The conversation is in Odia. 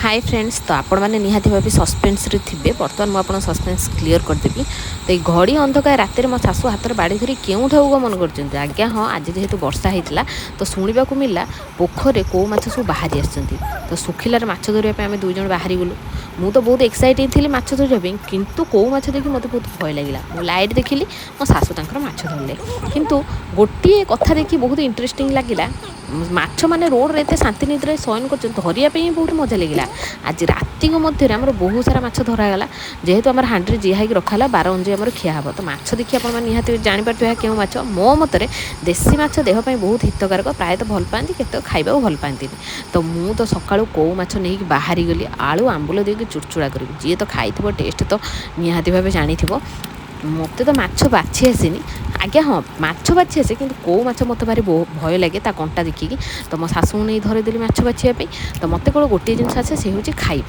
ହାଇ ଫ୍ରେଣ୍ଡସ୍, ତ ଆପଣମାନେ ନିହାତି ଭାବେ ସସ୍ପେନ୍ସରେ ଥିବେ। ବର୍ତ୍ତମାନ ମୁଁ ଆପଣଙ୍କ ସସ୍ପେନ୍ସ କ୍ଲିଅର୍ କରିଦେବି। ତ ଏଇ ଘଡ଼ି ଅନ୍ଧକାର ରାତିରେ ମୋ ଶାଶୁ ହାତରେ ବାଡ଼ି ଧରି କେଉଁଠାକୁ ଗମନ କରୁଛନ୍ତି? ଆଜ୍ଞା ହଁ, ଆଜି ଯେହେତୁ ବର୍ଷା ହେଇଥିଲା, ତ ଶୁଣିବାକୁ ମିଳିଲା ପୋଖରୀରେ କେଉଁ ମାଛ ସବୁ ବାହାରି ଆସିଛନ୍ତି। ତ ଶୁଖିଲାରେ ମାଛ ଧରିବା ପାଇଁ ଆମେ ଦୁଇ ଜଣ ବାହାରିଗଲୁ। ମୁଁ ତ ବହୁତ ଏକ୍ସାଇଟେଡ଼ ଥିଲି ମାଛ ଧରିବା ପାଇଁ, କିନ୍ତୁ କେଉଁ ମାଛ ଦେଖି ମୋତେ ବହୁତ ଭୟ ଲାଗିଲା। ମୁଁ ଲାଇଟ୍ ଦେଖିଲି, ମୋ ଶାଶୁ ତାଙ୍କର ମାଛ ଧରିଲେ। କିନ୍ତୁ ଗୋଟିଏ କଥା ଦେଖି ବହୁତ ଇଣ୍ଟରେଷ୍ଟିଂ ଲାଗିଲା। ମାଛ ମାନେ ରୋଡ଼ରେ ଏତେ ଶାନ୍ତି ନିଦ୍ରାରେ ଶୟନ କରୁଛନ୍ତି, ଧରିବା ପାଇଁ ବହୁତ ମଜା ଲାଗିଲା। ଆଜି ରାତିକ ମଧ୍ୟରେ ଆମର ବହୁତ ସାରା ମାଛ ଧରାଗଲା। ଯେହେତୁ ଆମର ହାଣ୍ଡିରେ ଜିଆ ହେଇକି ରଖା ହେଲା, ବାର ଅନୁଯାୟୀ ଆମର ଖିଆ ହେବ। ତ ମାଛ ଦେଖି ଆପଣମାନେ ନିହାତି ଜାଣିପାରୁଥିବେ ଏହା କେଉଁ ମାଛ। ମୋ ମତରେ ଦେଶୀ ମାଛ ଦେହ ପାଇଁ ବହୁତ ହିତକାରକ। ପ୍ରାୟତଃ ଭଲ ପାଆନ୍ତି, କେତେ ଖାଇବାକୁ ଭଲ ପାଆନ୍ତିନି। ତ ମୁଁ ତ ସକାଳୁ କଉ ମାଛ ନେଇକି ବାହାରିଗଲି, ଆଳୁ ଆମ୍ବୁଲ ଦେଇକି ଚୁଡ଼ଚୁଡ଼ା କରିବି। ଯିଏ ତ ଖାଇଥିବ ଟେଷ୍ଟ ତ ନିହାତି ଭାବେ ଜାଣିଥିବ। ମୋତେ ତ ମାଛ ବାଛି ଆସିନି। ଆଜ୍ଞା ହଁ, ମାଛ ବାଛି ଆସେ, କିନ୍ତୁ କଉ ମାଛ ମୋତେ ଭାରି ଭୟ ଲାଗେ ତା କଣ୍ଟା ଦେଖିକି। ତ ମୋ ଶାଶୁଙ୍କୁ ନେଇ ଧରେଇଦେଲି ମାଛ ବାଛିବା ପାଇଁ। ତ ମୋତେ କେବଳ ଗୋଟିଏ ଜିନିଷ ଆସେ, ସେ ହେଉଛି ଖାଇବା।